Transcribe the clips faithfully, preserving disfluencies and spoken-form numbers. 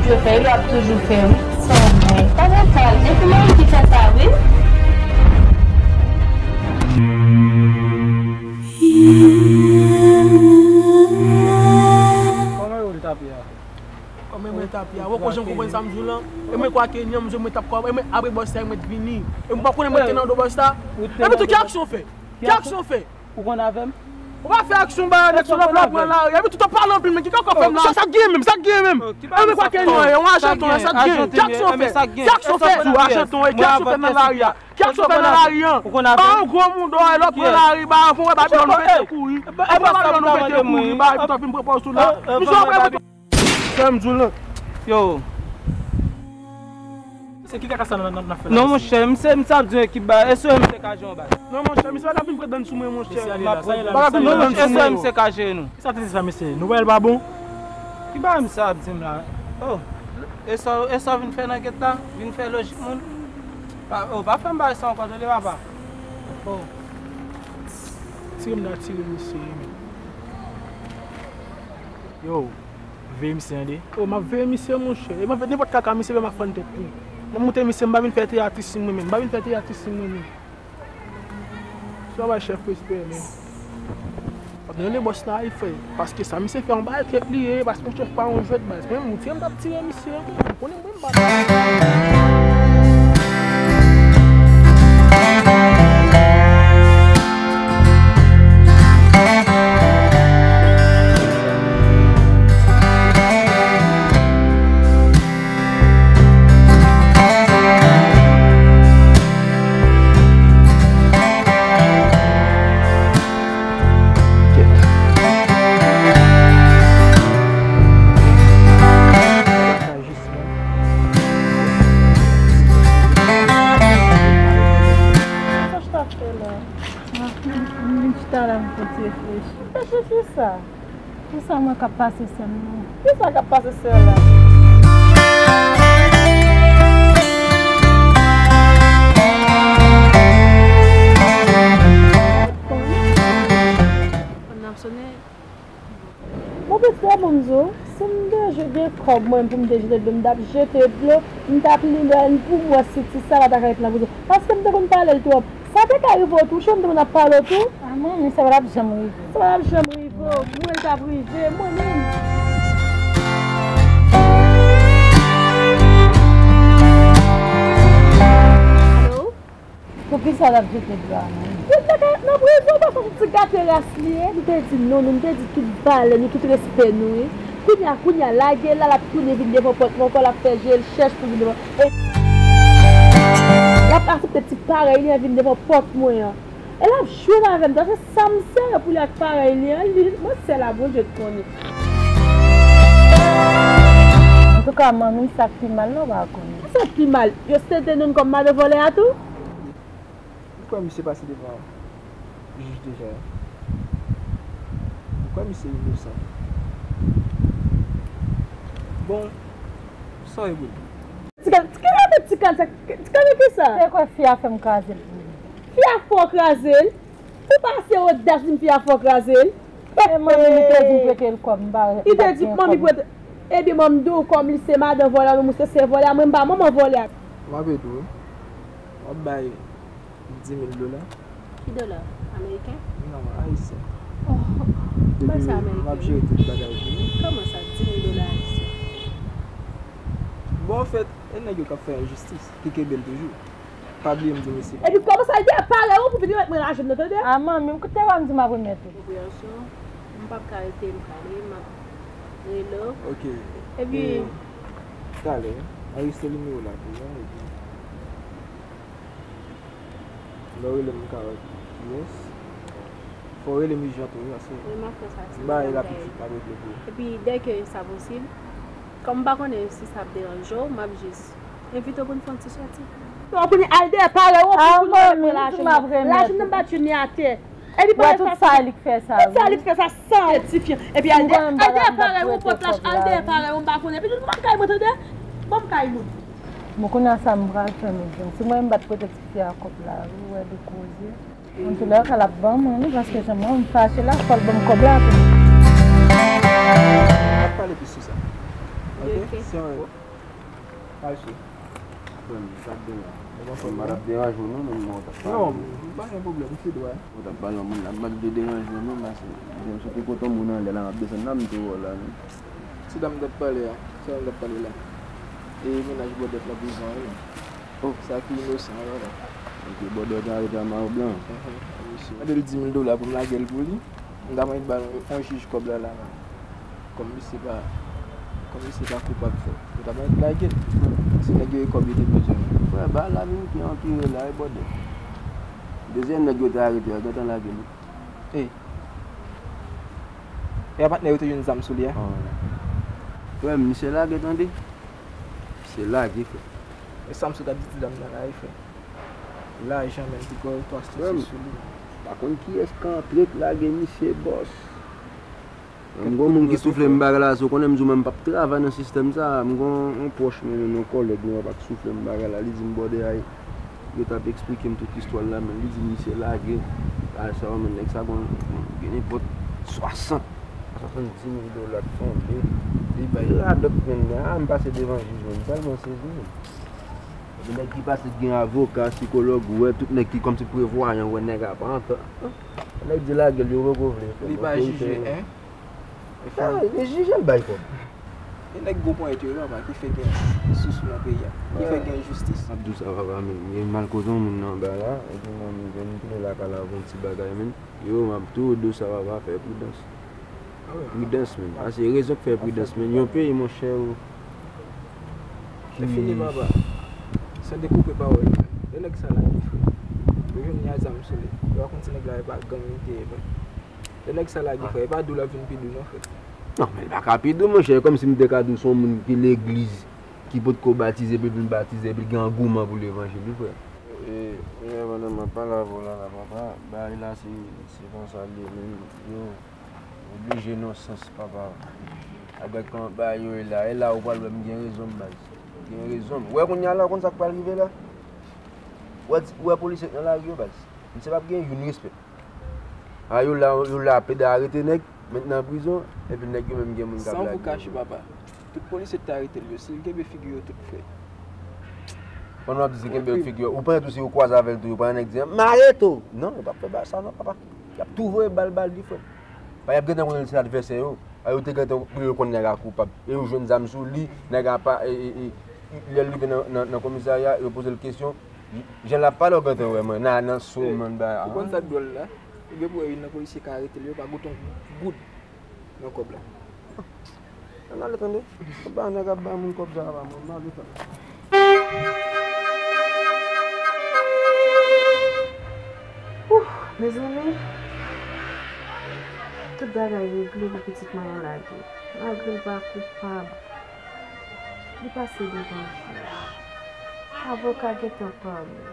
Yo fè, yo ap toujou fè, wi. Sa w wè? Pa gen kal. Epi mwen ki fè sa, wi. Kòman yo l tape a? Kòman mwen tape a? Wè, kote jan m konprann sa m di w lan? E mwen kwa ke nyan, mwen t ap kwa, e mwen apre bòs la, mwen t vini. E mwen pa konnen mwen te nan do bòs la. E mwen tou, ki aksyon w fè? Ki aksyon w fè? Ou konn avè m? Ou pa fè aksyon ba nèg sou lòt la pran lari. Epi tout an pale anpil, men ki kòkò fè m la? Sa k gen menm? Sa k gen menm? E mwen kwa ke nyan, yon ajanton, sa k gen? Ki aksyon w fè? Ki aksyon w fè? Sou ajanton, e ki aksyon w fè nan lari a? Ki aksyon w fè nan lari a? Ba yon gwo moun dòyè, lè w pran lari, ba yon fon wè ba bidon nou pete kouri. Epi ba bidon nou pete kouri, ba tout an fin pran pòz sou la. Nou sa w pran Sè m di w lan. Yo. Se ki kaka sa n ap fè la? Non, monchè, misye, misye ap di yon ekip bagay. E sou misye ka jwe yon bagay. Non, monchè, misye pa ka vin pran dan sou mwen, monchè. Misye ale la, sa ye la, sa ye la. Non, monchè, e sou misye ka jwe nou. Kisa te di sa, mesye? Nouvèl pa bon? Ki bagay misye ap di m la? Oh. E sa, e sa w vin fè nan gèt la? Vin fè lojik moun? Pa, oh, pa fè m bagay sa ankò, tande, papa. Oh. Tire m nan tire misye, men. Yo, veye misye, tande. Oh, m ap veye misye, monchè. E m ap veye nenpòt kaka misye fè, m ap fann tèt li. M ap moute misye, m pa vin fè teyat isit mwen menm. M pa vin fè teyat isit mwen menm. Travay chèf, respè, men. W ap rele bòs la, frè. Paske sa misye fè, yon bagay trèt li ye, paske yon chèf pa yon jwèt, baz. Mwen, m tire, m t ap tire misye, mwen. M konnen mwen, m pa Sa w t ap fè la? M vin chita la, m fè ti reflechi. Reflechi sa? Kisa mwen k ap pase sè m nan? Kisa k ap pase sè la? Fòn nan ap sonnen. Mon piti, trè bon m di w, si m te jwe gen kòb mwen pou m te jete dlo, m t ap jete dlo, m t ap li lè pou m wè si ti sa la ta ka ret nan prizon. Paske m te konn pale l twòp. Sa te ka rive w tou, chonn te konn ap pale w tou. A, manmi, sa pa t ap janm rive. Sa pa t ap janm rive w. Mwen, l t ap rive, mwen menm. Alo? Poukisa l ap jete dlo a, manmi? Li te ka nan prizon, paske se ti gate ras li ye. M te di non, nou, m te di tout valè nou, tout respè nou, wi. Kounye a, kounye a, lage l la, l ap tounen vin devan pòt mwen ankò, l ap fè je l chèch pou vin devan. E l ap aksepte ti parèy li an vin devan pòt mwen an. E l ap jwenn avè m, sa se sa m sere pou li ak parèy li an, li, mwen sè la, Bondye t konnen. Antouka, manmi, sa k pi mal la, w pa konnen. Sa k pi mal? Yo sete nou kòm madan vòlè a tou? M kwè misye pase devan jij deja. M kwè misye inosan. Bon, sa w ye pou li? Ti kal, ti kal, ti kal, sa, ti kal ki sa? Se kwè fi a fè m kraze l pou li. Fi a fè w kraze l? Ou pa se odas di m fi a fè w kraze l? E manmi, li te di m prete l kòb, m pa, li te di manmi prete. Ebyen, manmi di w kòm li se madan vòlè, menm ou se, se vòlè, mwen m pa manman vòlè. M ap ede w. M ap bay di mil dola. Ki dola? Ameriken? Non, ayisyen. Oh, depi m ap jere tout bagay pou ou. Kòman sa, di mil dola ayisyen? Bon, anfèt, e nèg yo k ap fè enjistis, ki kenbe l toujou. Pa bliye m di misye. Epi kòmanse al dèyè parèy ou pou vin remèt mwen lajan m nan, tande? A, manmi, m koute w, m di m ap remèt ou. Konpreyansyon, m p ap ka rete, m prale, m ap rele w. Ok. Epi e, talè, anrejistre nimewo la pou mwen, epi lè w rele m, m ka wè kiyès. Fò w rele m ijan tou, wi, paske m ba e rapid, m ap regle pou ou. Epi, dèke sa posib, kòm m pa konnen si sa ap deranje w, m ap jis envite w pou n fè yon ti sòti. Non, kounye a, al dèyè parèy ou pou, pou nou remèt mwen lajan m nan. Lajan m nan m pa t jwenn li atè. Epi pandan sa, tout sa li k fè sa, tout sa li k fè sa, san ti fi. Epi al dèyè, al dèyè parèy ou, pòt la, al dèyè parèy ou, m pa konnen. Epi nou ban m kay mwen, tande? Ban m kay nou. Bon, kounye a sa m pral fè, mezanmi? Si mwen m pa t prete ti fi a kòb la, ou wè de koze. Antouka, l ap ban mwen, wi, paske jan mwen, m fache la, fò l ban m kòb la tou. N ap pale plis sou sa. Ok, ok. Se yon rèv. Al sou. Frè m, sa k gen la? Ou anfòm, m pa t ap deranje w non, men mwen w t ap pale. Non, m pa gen pwoblèm, se dwa. Ou t ap pale yon moun la, m pa t vle deranje w non, paske m sot kote yon moun anlè la, m ap desann la, m te wè w la, non. Se dam m t ap pale a, se dam m t ap pale la. E mennaj Bòdèt nan prizon an, wi. Oh. Sa ki inosan an, wi. Ok, Bòdèt arete a mayo blan. Mhm, wi, mesye. Mande l dis mil dola pou m lage l pou li. M ta mande ba yon jij kòb la la menm. Kòm misye pa, kòm misye pa koupab frè. Yo ta mèt lage l. Se nèg yo e kòb yo te bezwen. Frè, ba la vin pi anpire la, e bòdè. Dezyèm nèg yo te arete a, gentan lage l. E. E a patnè yo te jwenn zam sou li a? Frè m, misye lage tande. Misye lage, frè. E sa misye t ap di ti dam nan la, e frè. Lajan menm, pi gwo pastè se sou li. Pa konn kiyès k antre k lage misye bòs. M gon moun ki soufle m bagay la, si w konnen m di w menm m p ap travay nan sistèm sa, m gon yon pwòch mwen menm, yon kòlèg mwen papa k soufle m bagay la, li di m bòdè ay, yo t ap eksplike m tout istwa l la, men li di misye lage, bagay sa yo, men nèg sa gon, gen nenpòt swasant, swasanndis mil dola k tonbe, li bay radòt menm, a, m pase devan jij mwen, m tèlman sezi menm. Epi nèg ki pase gen avoka, sikològ, wè tout nèg ki kòmsi prevwayan, wè nèg ap antre. Nèg di lage l, yo poko vle. Li pa jije, en? Ah, li jije l bay kòb. E nèg gwo ponyèt yo, papa, ki fè gen sousou nan peyi a. Ki fè gen enjistis. M ap di w sa, papa, men gen mal koze yon moun nan anba la, epi manmi, gen moun tounen lakay la pou yon ti bagay, men. Yo, m ap tou di w sa, papa, fè pridans. Pridans, men. A, se rezon k fè pridans, men. Yon peyi, monchè, ou. Se fini, papa. San dekoupe pawòl. Lè nèg sa lage, frè. Yo jwenn yon zam sou li. Yo pa konn si nèg la e pa gang li te ye, frè. Lè nèg sa lage, frè, e pa di w l ap vin pi dou, non, frè. Non, men l pa ka pi dou, monchè. E kòmsi m te ka di w se yon moun ki legliz, ki potko batize, epi l vin batize, epi l gen angouman pou levanjil, wi, frè. E, e, pandan m ap pale avè w la, la, papa, bagay la, se, se konsa l ye, men yo oblije nan sans, papa. Avèk kòman bagay yo ye la, e la ou pral wè m gen rezon m, baz. M gen rezon m. Ou wè kounye a la, ou konn sa k pral rive la? Ou wè, ou wè polisye k nan lari yo, baz. Misye p ap gen youn respè. A, yo la, yo la, pede arete nèg, met nan prizon, epi nèg yo menm gen moun k ap lage yo. San vou kache, papa. Tout polisye ki te arete l yo, si l kenbe figi yo tout frè. Pandan w ap di se kenbe figi yo, ou panse tou si yo kwaze avè l tou, yo pa gen nèg di, "M arete w!" Non, yo p ap fè bagay sa non, papa. Y ap tou voye bal ba li, frè. Pa y ap gentan konnen l se advèsè yo. A yo te gentan pou yo konn nèg la koupab. E yo jwenn zam sou li, nèg la pa, e, e, e, lè l rive nan, nan, nan komisarya, yo poze l kesyon. Jan l ap pale, w gentan wè mwen, nan, nan so, man, ba, ou konn sa k dwòl la? Ou gen pou wè youn nan polisye ka arete l, yo pa goute yon goud nan kòb la. Ann ale tande. Ba nèg ap ba moun kòb sa a, ba mwen, m ale tande. Ouh, mezanmi. Tout bagay regle pou pitit mwen an lage. Malgre l pa koupab, li pase devan jij. Avoka gentan pale.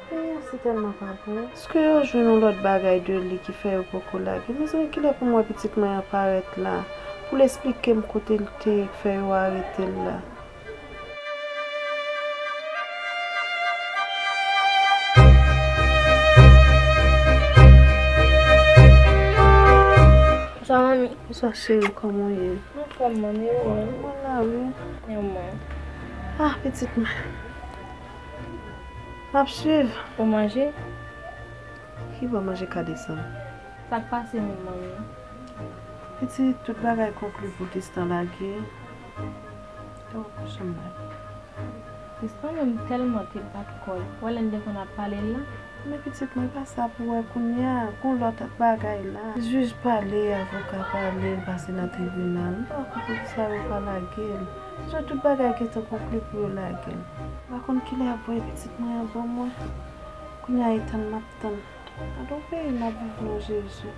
Peyi a si tèlman pa bon. Èske yo jwenn yon lòt bagay de li ki fè yo poko lage l? Mezanmi, kilè pou m wè pitit mwen an parèt la, pou l esplike m kote l te ye k fè yo arete l la? Bonswa, manmi. Bonswa, cheri, kòman w ye? Anfòm, manmi, ou menm? Mwen la, wi. E mwen? Ah, pitit mwen. M ap swiv. Ou manje? Ki bò manje ka desann? Sa k pase menm, manmi? Pitit, tout bagay konkli pou Tristan lage. Yo, kouche m la. Tristan menm tèlman te bat kò l. Ou wè lè n te konn ap pale l la? Men pitit mwen, pa sa pou wè kounye a, gon lòt bagay la. Jij pale, avoka pale, l pase nan tribinal. M pa konn poukisa yo pa lage l. Jan tout bagay gentan konkli pou yo lage l. M pa konn kilè y ap voye pitit mwen an ban mwen. Kounye a, e tann m ap tann. Gade yon peyi n ap viv non, Jezi.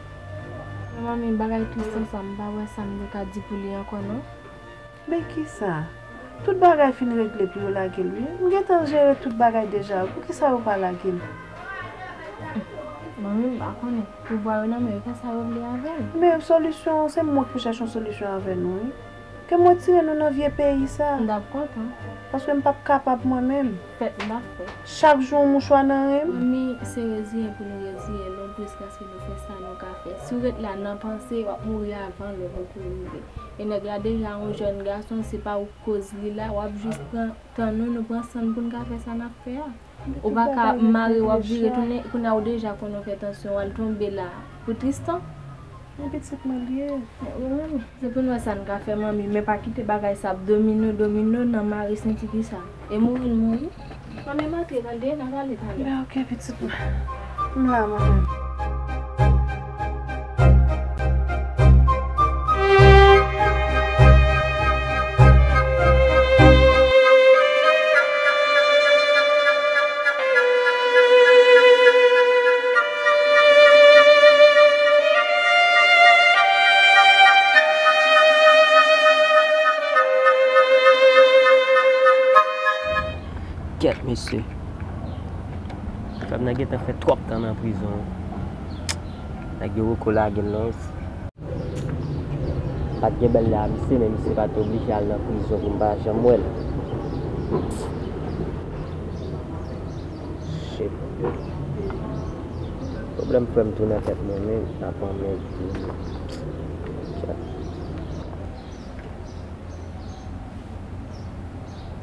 Men manmi, bagay tris konsa, m pa wè sa m te ka di pou li ankò non. Men kisa? Tout bagay fin regle pou yo lage l wi. M gentan jere tout bagay deja wi. Poukisa yo pa lage l? Manmi, m pa konnen. Pouvwa yo nan men yo, fè sa yo vle avè l. Men solisyon an, se mwen k pou chèche yon solisyon avè nou wi. Ke m retire nou nan vye peyi sa. M t ap kontan. Paske m p ap kapab mwen menm. Fèt m p ap fè. Chak jou yon mouchwa nan ren m. Manmi, se reziyen pou nou reziyen nou, jiskaske nou fè sa nou ka fè. Si w ret la nan panse, w ap mouri avan lè w poko rive. E nèg la deja yon jèn gason, se pa ou k koz li la, w ap jis pran tan nou, nou pran san n pou n ka fè sa n ap fè a. Ou pa ka mare w ap vire tounen, kounye a ou deja konnen w fè tansyon, w al tonbe la pou Tristan. Men pitit mwen l ye. Wi, manmi. Se pou n wè sa n ka fè, manmi, men pa kite bagay sa ap domine w, domine w nan mare senti ki sa. E mouri l mouri. Manmi, m antre tande, n a pale talè. Ben, oke, pitit mwen. M la, manmi. Kèt, mesye. Frè m nan gentan fè twòp tan nan prizon. Nèg yo poko lage l non. Pa t gen bèl la, misye, men misye pa t oblije al nan prizon pou m pa janm wè l. Shit. Pwoblèm frè m tou nan tèt mwen, men n ap anmède.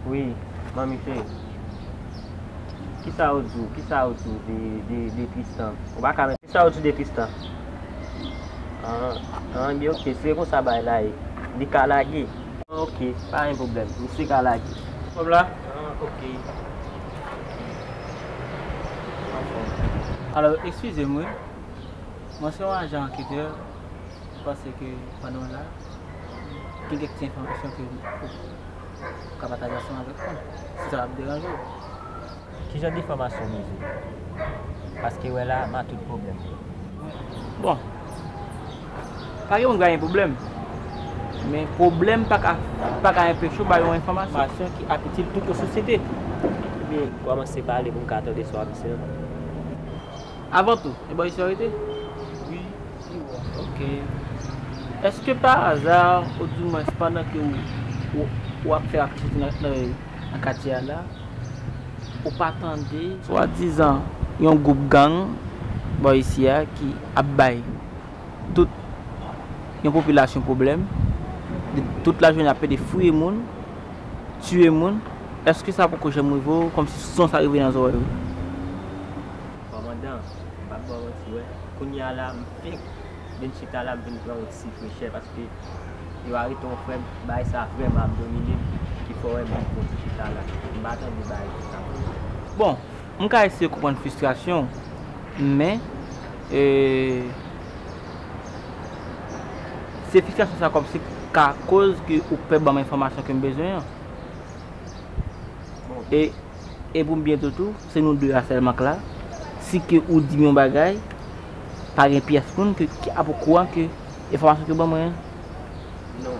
Wi, manmi cheri. Kisa ou di w? Kisa ou di w de, de, de Tristan? Ou pa ka men, kisa ou di w de Tristan? Ah, ah, byen, oke, se konsa bagay la ye. Li ka lage. Ah, oke, pa gen pwoblèm. Misye ka lage. Kòb la? Ah, oke. Anfòm. Alò, eskize m, wi. Mwen se yon ajan anketè. Mwen panse ke pandan w la, gen kèk ti enfòmasyon ke ou ka pataje ansanm avèk mwen, si sa p ap deranje w. Ki jan de enfòmasyon w bezwen? Paske wè la, m a tout pwoblèm. Bon, pa gen moun k pa gen pwoblèm. Men pwoblèm pa ka, pa ka anpeche w bay yon enfòmasyon. Enfòmasyon ki ap itil tout yon sosyete. Ebyen, kòmanse pale pou m ka tande sa w ap di a. Avan tou, e bò isi w rete? Wi, wi, wi. Oke. Èske pa aza, oudimwens pandan ke w, w, w ap fè aktivite nan, nan, nan katye a la, ou pa tande swadizan yon gwoup gang bò isi a ki ap bay tout yon popilasyon pwoblèm, de, tout lajounen ap pede fouye moun, tiye moun? Èske sa poko janm rive w, kòmsi son sa rive nan zòrèy ou? Kòmandan, m p ap ba w manti, wè. Kounye a la, m fenk vin chita la, m vin pran yon ti frechè, paske yo arete yon frè m, bagay sa vrèman ap domine m, ki fè w wè m vin pran yon ti chita la. M pa tande bagay konsa. Bon, m ka eseye konprann fristrasyon w, men, e, se fristrasyon sa kòmsi ka koz ke ou pè ban m enfòmasyon ke m bezwen an. E, e pou m byen di w tou, se nou de a sèlman k la. Si ke ou di m yon bagay, pa gen pyès moun ke, ki ap okouran ke enfòmasyon ke w ban mwen an. Non,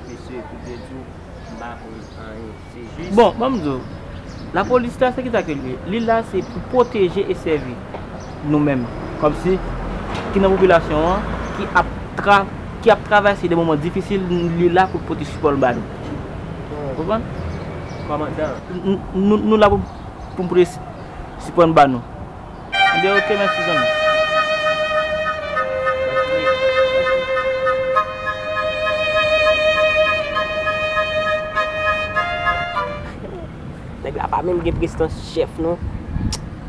mesye, pou te di w, m pa konn anyen. Se jis. Bon, ban m di w, lapolis la, se ki sa ke l ye? Li la, se pou pwoteje e sèvi nou menm. Kòmsi, ki nan popilasyon an, ki ap tra-, ki ap travèse de moman difisil, li la pou pote sipò l ba nou. Ou konprann? Kòmandan. N-, n-, nou, nou la pou, pou pote si-, sipò n ba nou. Ebyen, oke, mèsi, zanmi. Nèg la pa menm gen prestans chèf, non.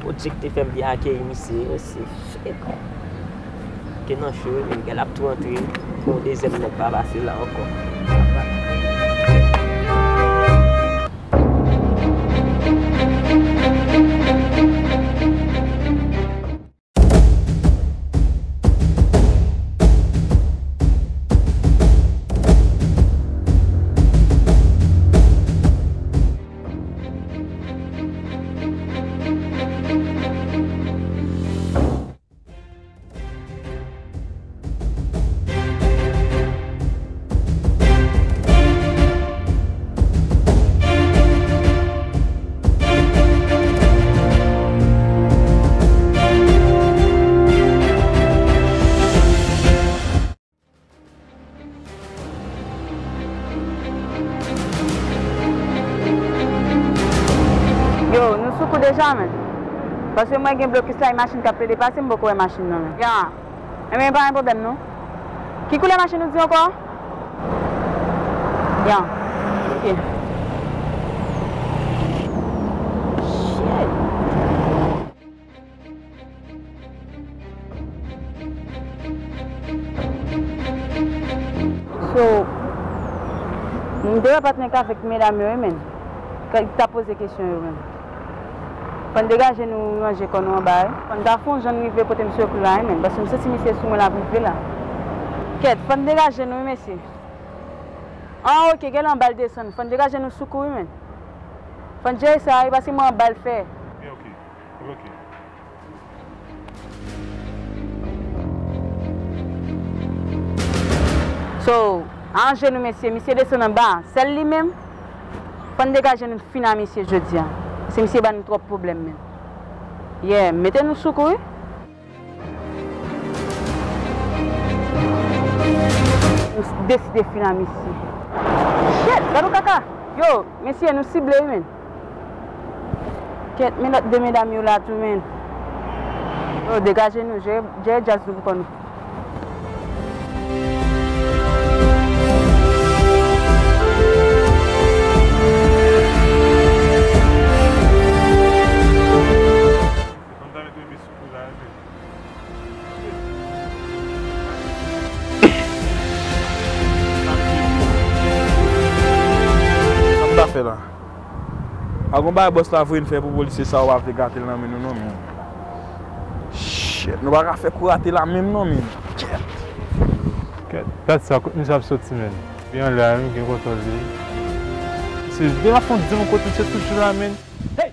Bondye ki te fè m byen akeyi misye, se fèt. Ke nan cho, wi, men gèl ap tou antre. Gon dezyèm nèg pa pase la ankò. Sa, men. Paske mwen gen blokis la, e machin k ap plede pase, m poko wè machin nan, men. Ya. Enben, pa gen pwoblèm, non. Ki koulè machin ou di ankò? Ya. Ok. Shit. So, m te wè patnè k avèk medam yo, wi, men. K ta poze kesyon yo, men. Fò n degaje nou ranje kò nou anba, wi. Fò n ta fè yon jan n rive kote misye yo la, wi, men. Paske m santi misye sou mwen l ap rive la. Kèt, fò n degaje nou, wi, mesye. An, ok, gen lè anba l desann. Fò n degaje nou sou kou, wi, men. Fò n jere sa, wi, paske mwen anba l fè. Ok, ok. Ok. So, aranje nou, mesye. Misye desann anba. Sèl li menm, fò n degaje nou fin a misye jodi a. Paske misye ba nou twòp pwoblèm, men. Yeah, mete nou sou kou, wi. M deside fin a misye. Shit, gad yon kaka. Yo, mesye, nou sible, wi, men. Kèt, men lòt de medam yo la tou, men. Yo, degaje nou, jere, jere djaz nou pou kò nou. Sa m ta fè la? A gon bagay bòs la voye n fè pou polisye sa, ou pa vle gate l nan men nou non, men. Shit, nou pa ka fè kou rate la menm non, men. Kèt. Kèt, gad sa, kot misye ap soti, men. Li anlè a, men, gen kontwòl li. Se de la fon di yon kote, se toujou la, men. Hey,